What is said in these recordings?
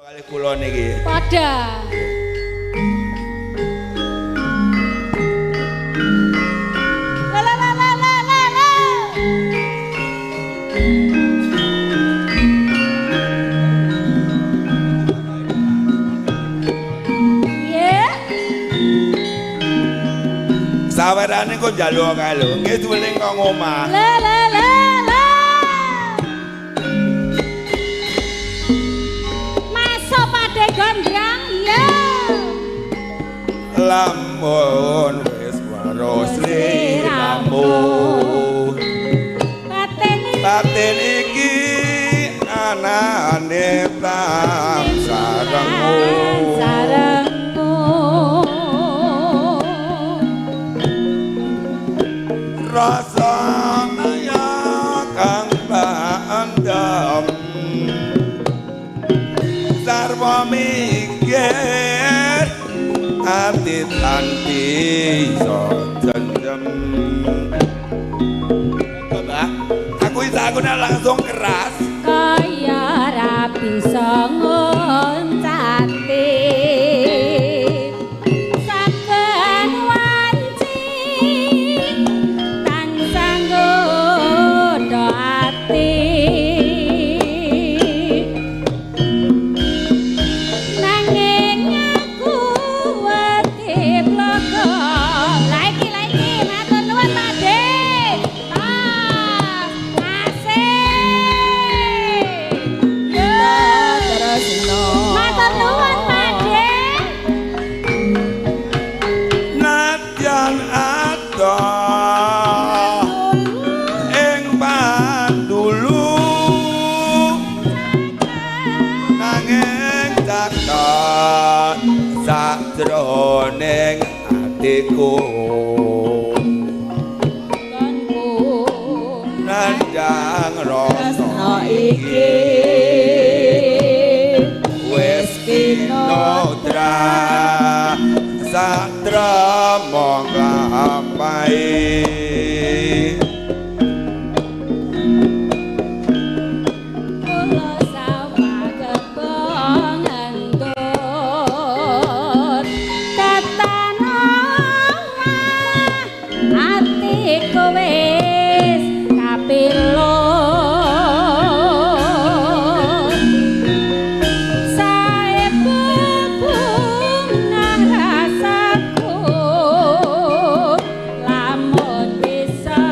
Kalih kula niki. Padha. La la la la la la la. Yeah. Sawerane kok njaluk kae lho. Nggih duweling kok omah. La la la la. Masuk Pakde Gondrang, iya. Lamun wis weruh sliramu. Batin Batin iki anane tam sarengmu. Sarengmu. Rasa kaya kang bandem sarwa mikir ati tan bisa jendem. Mbak, aku isa aku langsung keras kaya ra bisa ngoncati. Saben wanci tansah nggodha ati. Nanging aku wedi blogo. Lah iki lah iki matur nuwun Pakde. Tas asik. Yo Tresno. Matur nuwun Pakde. Nadyan adoh ing pandulu nanging caket sajroning atiku Konku nandhang rasa Tresno iki wis kinodra satrama nglampahi. Kula sawah kebon ngentut tetanoma atiku wis kapilut. Sae bebungah rasaku lamun bisa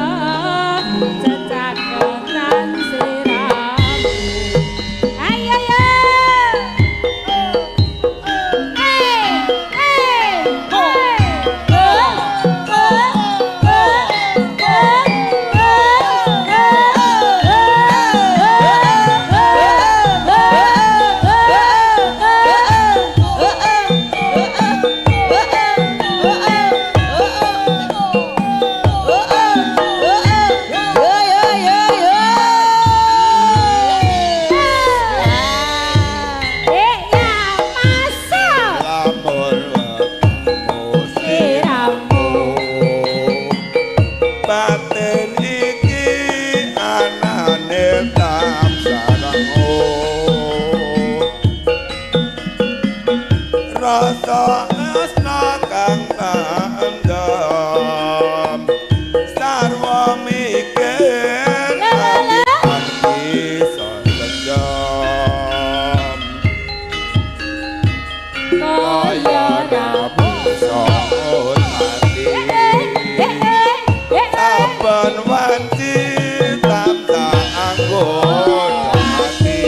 cecaketan sliramu. Ayo yo. Eh eh eh. Oh oh oh oh Yo yo yo yo. Eh ya masuk. Lamun wetemu Sliramu. Batin iki anane tam sarengmu rasa asna kang pendem sarwa mikir ati bisa dendam Kaya kaya ra bisa ati saben wanci tansah anggon ati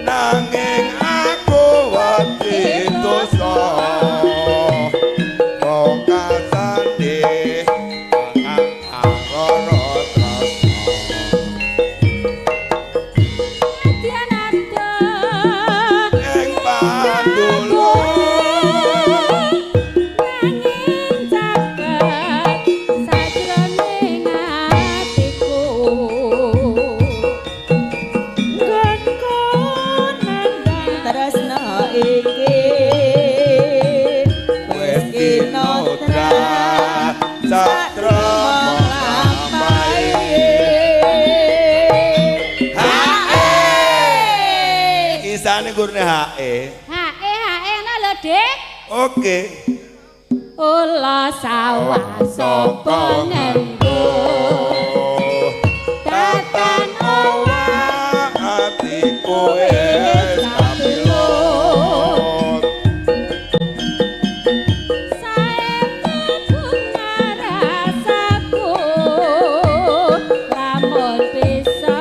nanging Biasane gurune HE. HE HE ngono lho, Dik. Oke. Ula sawah sapa nganggo Tatan owah atiku wis kapilut. Saetu bunga rasaku lamun bisa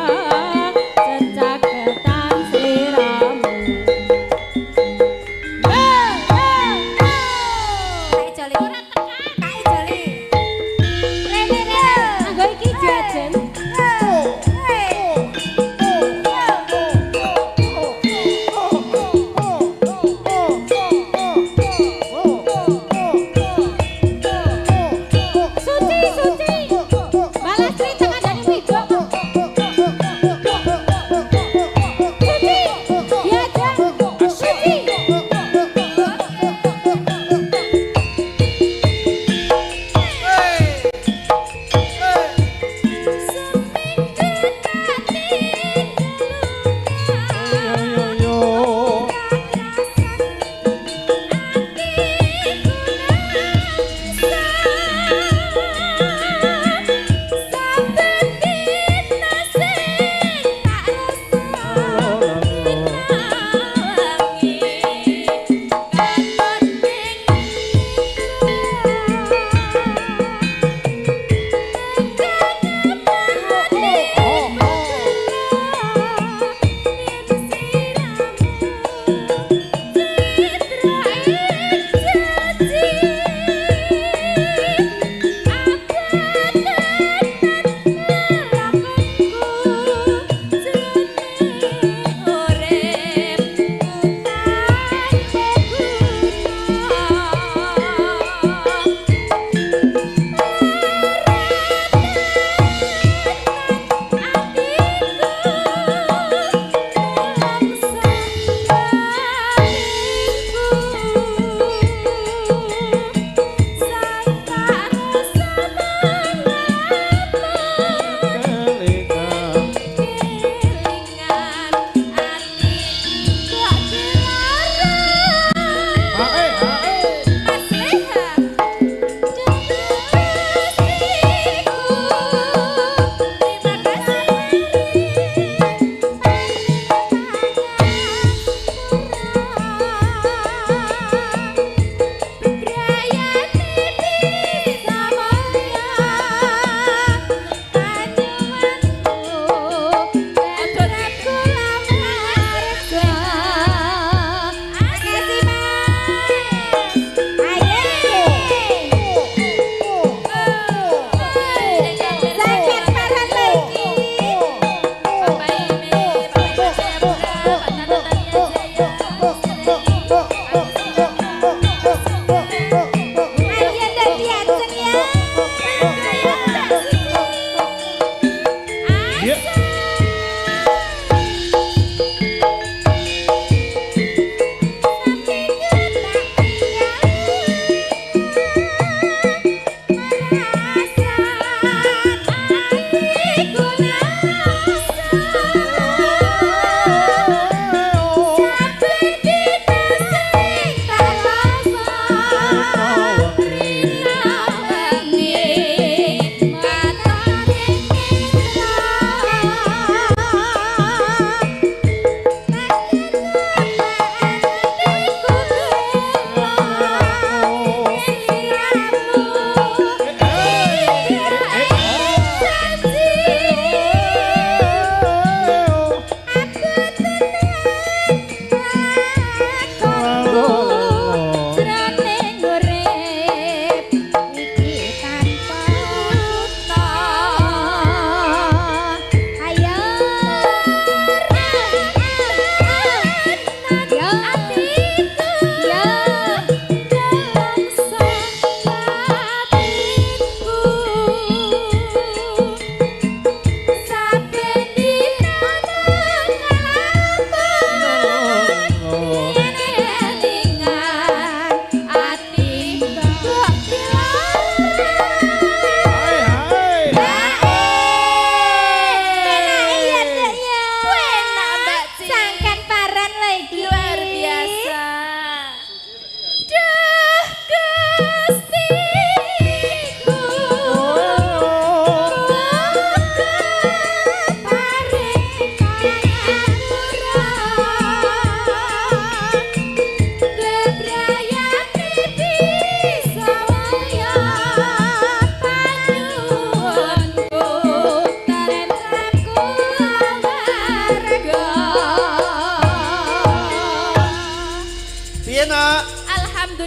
cecaketan sliramu. Tak ijoli. Ora tekan. Tak ijoli. Rene rene.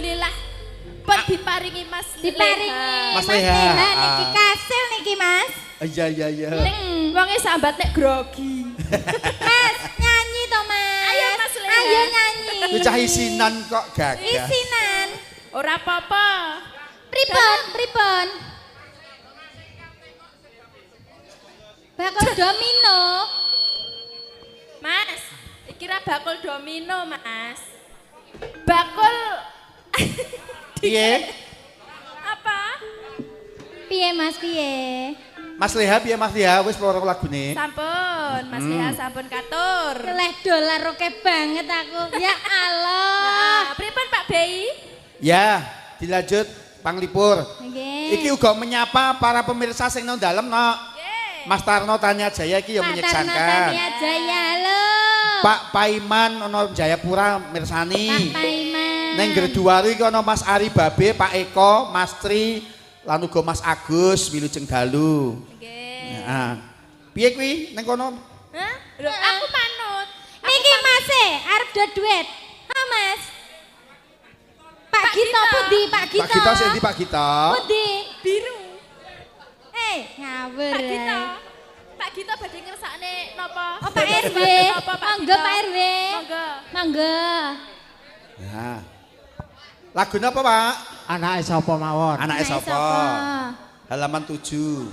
Alhamdulillah. Pun diparingi Mas Diparingi Leha. Mas Mas Leha. Leha niki kasil niki Mas. Iya iya iya. Nek wonge sambat nek grogi. Mas, nyanyi to Mas. Ayo, Mas Leha. Ayo nyanyi. Kuwi cah isinan kok gagah. Isinan. Ora apa-apa. Pripun, pripun? Bakul domino. Mas, iki ra bakul domino, Mas. Bakul Piye? apa? Piye Mas, piye? Mas Leha piye Mas Leha wis loro lagune. Sampun, Mas Leha sampun katur. Leh dolar oke banget aku. Ya Allah. Nah, pripun Pak Bei? Ya, dilanjut panglipur. Nggih. Iki uga menyapa para pemirsa sing nang dalem no. Nggih. Mas Tarno Tanya Jaya iki ya Pak Tarno menyeksankan. Tania Jaya, halo. Pak Paiman ono Jayapura mirsani. Pak Paiman. Neng Gerduwaru iki ana Mas Ari Babe, Pak Eko, Mas Tri, lan uga Mas Agus wilujeng dalu. Nggih. Heeh. Piye kuwi neng kono? Hah? Lho, aku manut. Niki Mas e arep do duet. Ha Mas. Pak Pak Gito Gito. pundi Pak Gito? Pak Gito sing ndi Pak Gito? Pundi? Biru. Eh, ngawur. Pak Gito. ae. Pak Gito badhe ngersakne napa? Oh Pak RW. Napa, Pak Monggo Gito? Pak RW. Monggo. Monggo. Nah. Lagune apa, Pak? Anake sapa mawon? Anake Anake sapa? sapa? Halaman 7.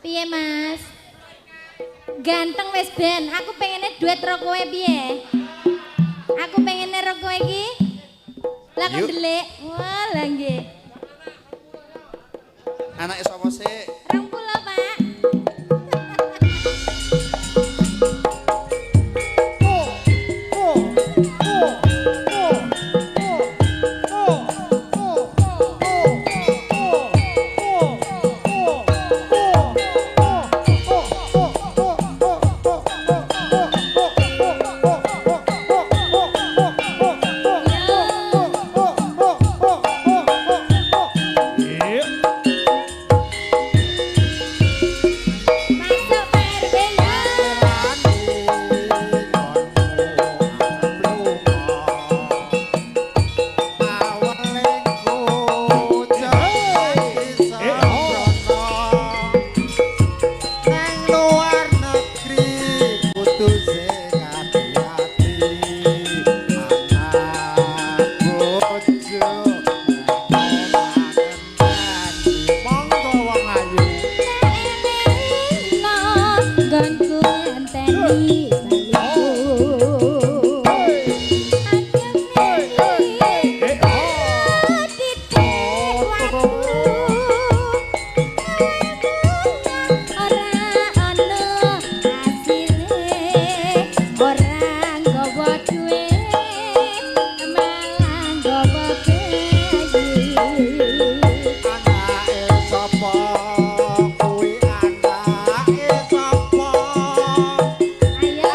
Piye Mas? Ganteng wis ben, aku pengene duet ro kowe piye? Aku pengene ro kowe iki. Lah kok Yuk. ndelik. Wah, lah nggih. Anake sapa sik? 20, Pak. Masuk Pak RW ya. Monggo wong ayu. Elingno nggonku ngenteni baliku. Aja titik waktu. Ora ana asile, ora nggawa duwe, malah nggawa bayi. Anake sapa kuwi anake sapa? Ayo.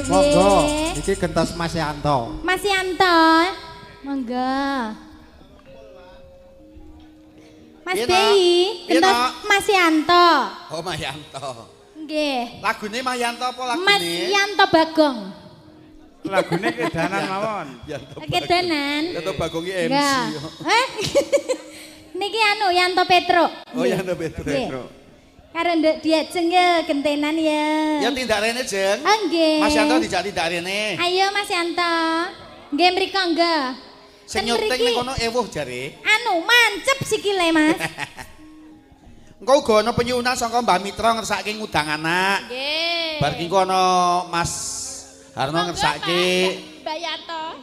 Monggo, iki gentos Mas Yanto. Mas Yanto. Monggo. Mas Piye, Nak? Bei, Piye, gentos Nak? Mas Yanto. Oh, Mas Yanto. Nggih. Lagune Mas Yanto apa lagune? Mas Yanto Bagong. Lagune kedanan mawon. Yanto. Kedanan. Yanto Bagong iki MC. Enggak. Eh? Niki anu Yanto Petro. Oh, Yanto Petro. Nggih. Karo ndek diajeng ya gentenan ya. Ya tindak rene, Jeng. Oh, nggih. Mas Yanto dijak tindak rene. Ayo Mas Yanto. Nggih mriko nggih. Sing Ten nyuting mriki. ning kono ewuh jare. Anu mancep sikile Mas. Engko uga ana penyuwunan saka Mbah Mitra ngersake ngundang anak. Nggih. Bar ki engko ana Mas Harno Monggo, ngersake Pak. Mbak Yanto.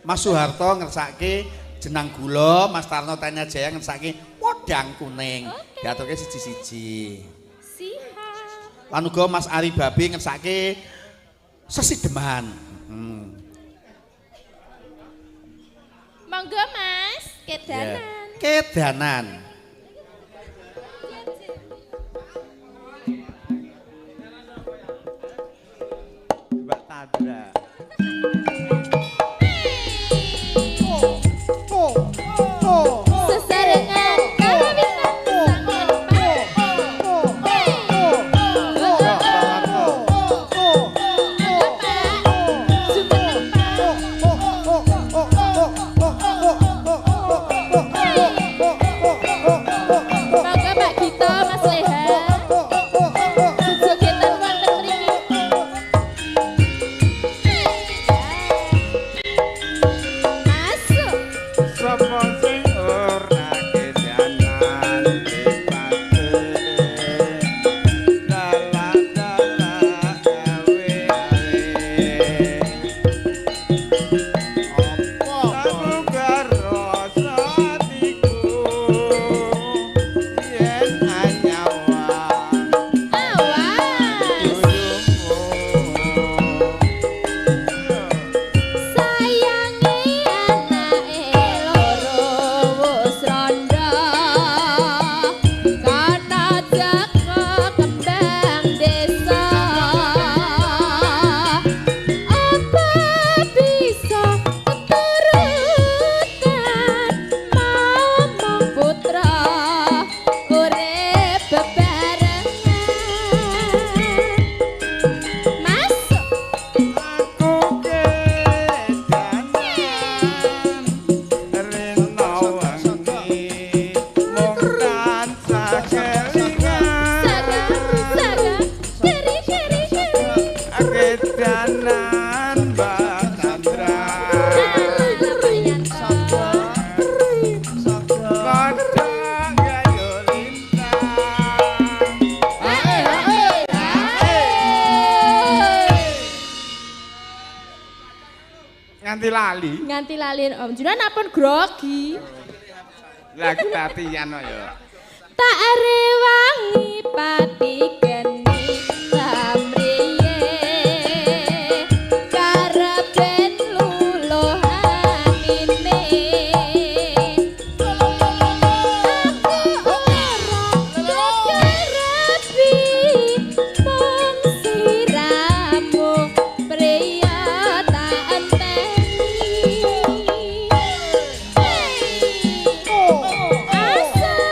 Mas Soeharto ngersake jenang gula, Mas Tarno Tanya Jaya ngersake podang kuning. Diaturke siji-siji. Siap. Lan uga Mas Ari Babi ngersake sesideman. Monggo Mas, kedanan. Ya. Kedanan. Mbak Tadra. Sesarengan kawitan sangen Monggo Mbak Gita, Mas Leha. Jogetan wonten mriki. Masuk. Sapa sing ora kedanan ripate. Dalah-dalah awe-awe. Samuga rasa atiku yen anyawa Awas. duyungmu. Sayange anake loro wis rondo. Kana jaka kembang desa. Apa bisa keturutan momong putra urip bebarengan. Masuk. Aku kedanan rena wengi mung tansah kelingan. Saga, saga, keri, keri, keri. Kedanan Mbak Chandra. Alah, Yanto. Kodhok gayo lintang. Nganti lali. Nganti lali Om Junan apun grogi. Lagi latihan kok ya. Tak rewangi pati geni samriye. Kareben luluh atine. Aku ora kekerapi mung siramu priya tak enteni. Asal.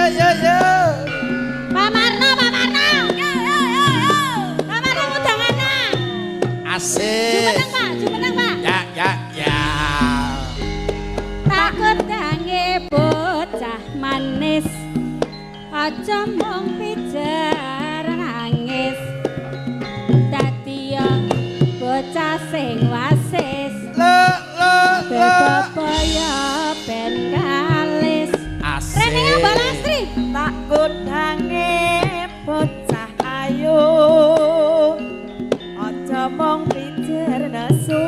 yo yo yo. Pak Marno, Pak Marno. Yo yo yo yo. Pak Marno undangan. Asik. Jumeneng Pak, jumeneng Pak. Ya ya ya. Takut dange bocah manis. Aja mung pijer nangis. Dadi bocah sing wasis. Le le le. Bebaya ben kalis. Asik. Rene Mbak Lastri. Tak kodange bocah ayu. Aja mung pijer nesu.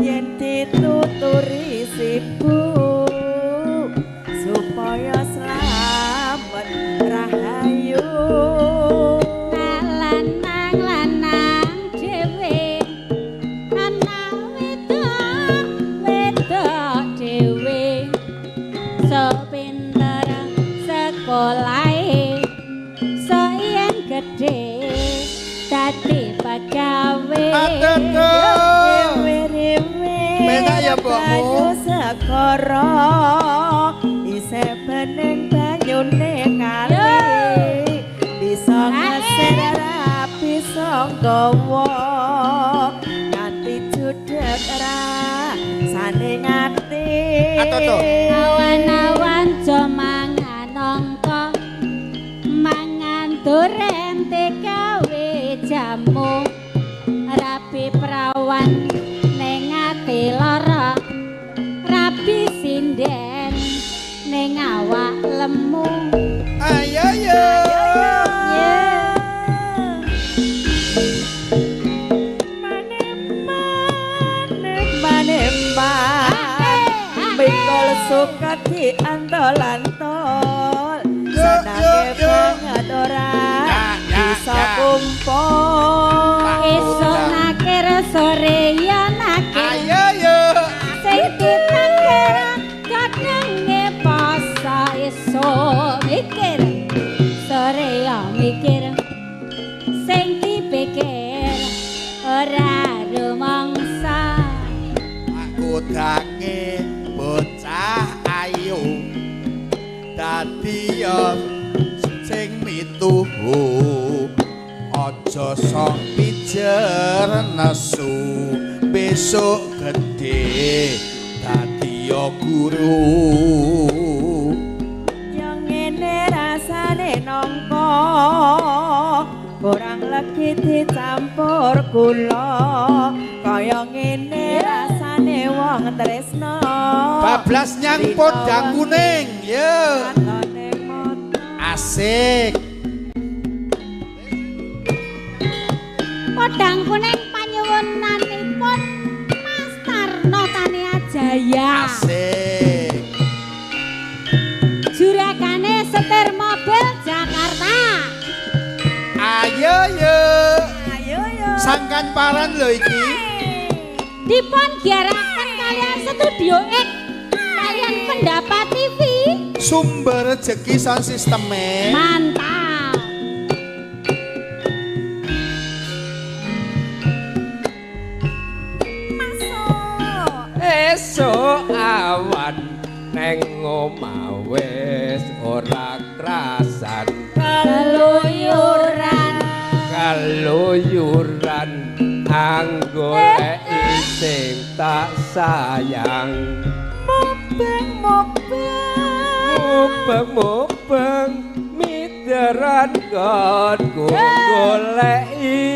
Yen dituturi sibuk supaya slamet rahayu. Lanang-lanang dhewe anak wedok wedok dhewe so pinter sekolahe so yen gedhe dadi pagawe. Aduh. Rewe-rewe Penak ya, Mbokmu. banyu segara isih bening banyune kali bisa ngeser ra bisa nggawa nganti judeg ra sane ngati. Atoto. Awan-awan jo mangan angka mangan duren gawe jamu rabi prawan ning ati lara rabi sinden ning awak lemu. Ayo yo. Maneman mikul suket di antol-antol Yo, yo, senange yo. banget ora Ya, ya, bisa ya. kumpul. Esuk nakir sore ya nakir Ayo yo. sing ditakir kadenge poso esuk mikir sore ya mikir sing dipikir ora rumangsa. Aku dange bocah ayu dadi yo sing mituhu aja sok pijer nesu besok gedhe dadi yo guru. Yang ngene rasane nangka kurang legi dicampur gula kaya ngene rasane wong tresno. Bablas nyang podang kuning yo. Katone moto. Asik. Podang kuning panyuwunanipun Mas Tarno Tania Jaya. Asik. Juragane setir mobil Jakarta. Ayo yo. Ayo yo. Sangkan paran lho iki. Dipun giaraken kalian Studio X kalian Pendapat TV. Sumber rejeki sound systeme. Mantap. Esuk awan neng omah wis ora krasan Keluyuran keluyuran anggoleki sing tak sayang. Mubeng mubeng mubeng mubeng mideran nggonku goleki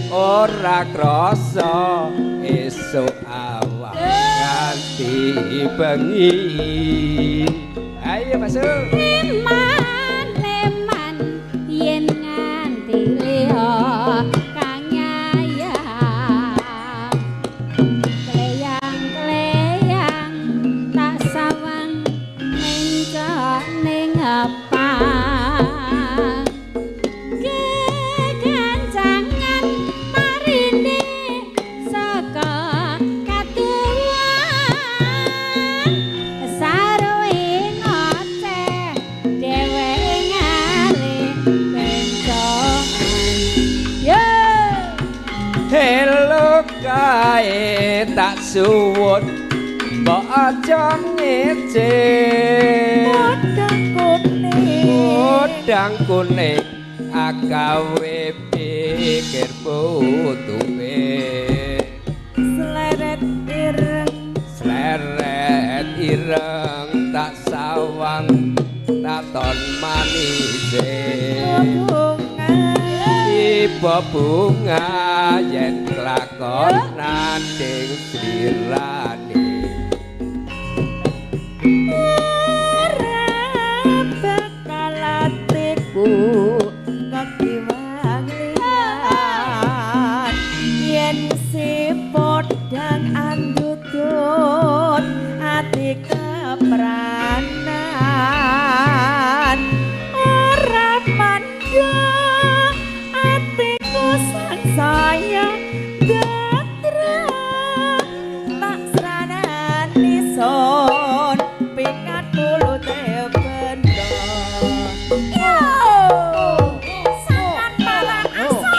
ora krasa esuk awan nganti bengi. Ayo masuk. Leman leman yen nganti liya kang nyayang kleyang kleyang tak sawang mencok ning apang kegancangan marine saka katuwan sarwe ngoceh dheweke ngale bencokan. Yo Hello kae tak suwun Mbok aja ngece. Podang kuning. Podang kuning agawe pikir putupe. Sleret ireng. Sleret ireng tak sawang taton manise. Bunga. Tiba bunga yen klakonan ding slirane. Ora bakal atiku kekiwang liyan. Yen si podang andutut ati kepranan. Ora mandha atiku sangsaya gatra. Tak sranani son pikat pulute benda. Yo. Sangat malah asal.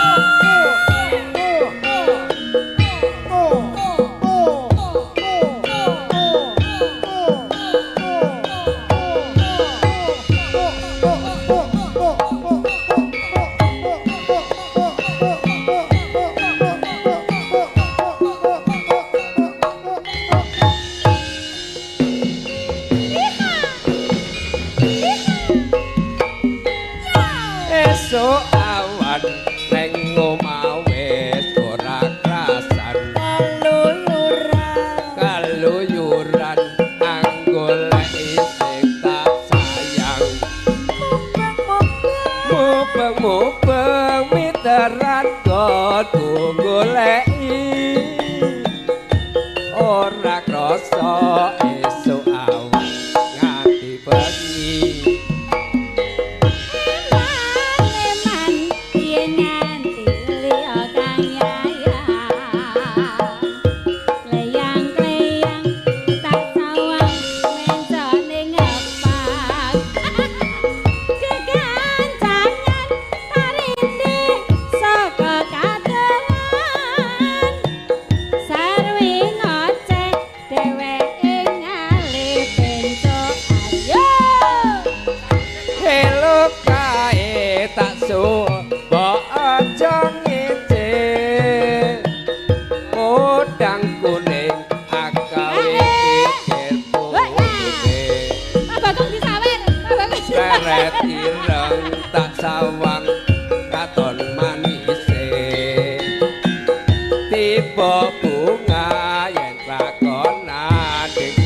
Esuk awan neng omah wis ora krasan. Keluyuran. Keluyuran anggoleki sing tak sayang. Mubeng-mubeng miteran godku goleki. Ora krasa esuk awan nganti bengi. Eman yen nganti liya kang yayang. Kleyang-kleyang tak sawang mencone ngepak. Kegancangan tarine saka kadohan. Sarwi ngoceh dheweke ngalih benco ayo. Hello kae tak mbok aja ngece. Podang kuning agawe pikir putih. Pak Bagong disawer, Pak Bagong disawer. Seret ireng tak sawang katon manise. Tiba bunga yen lakonan ding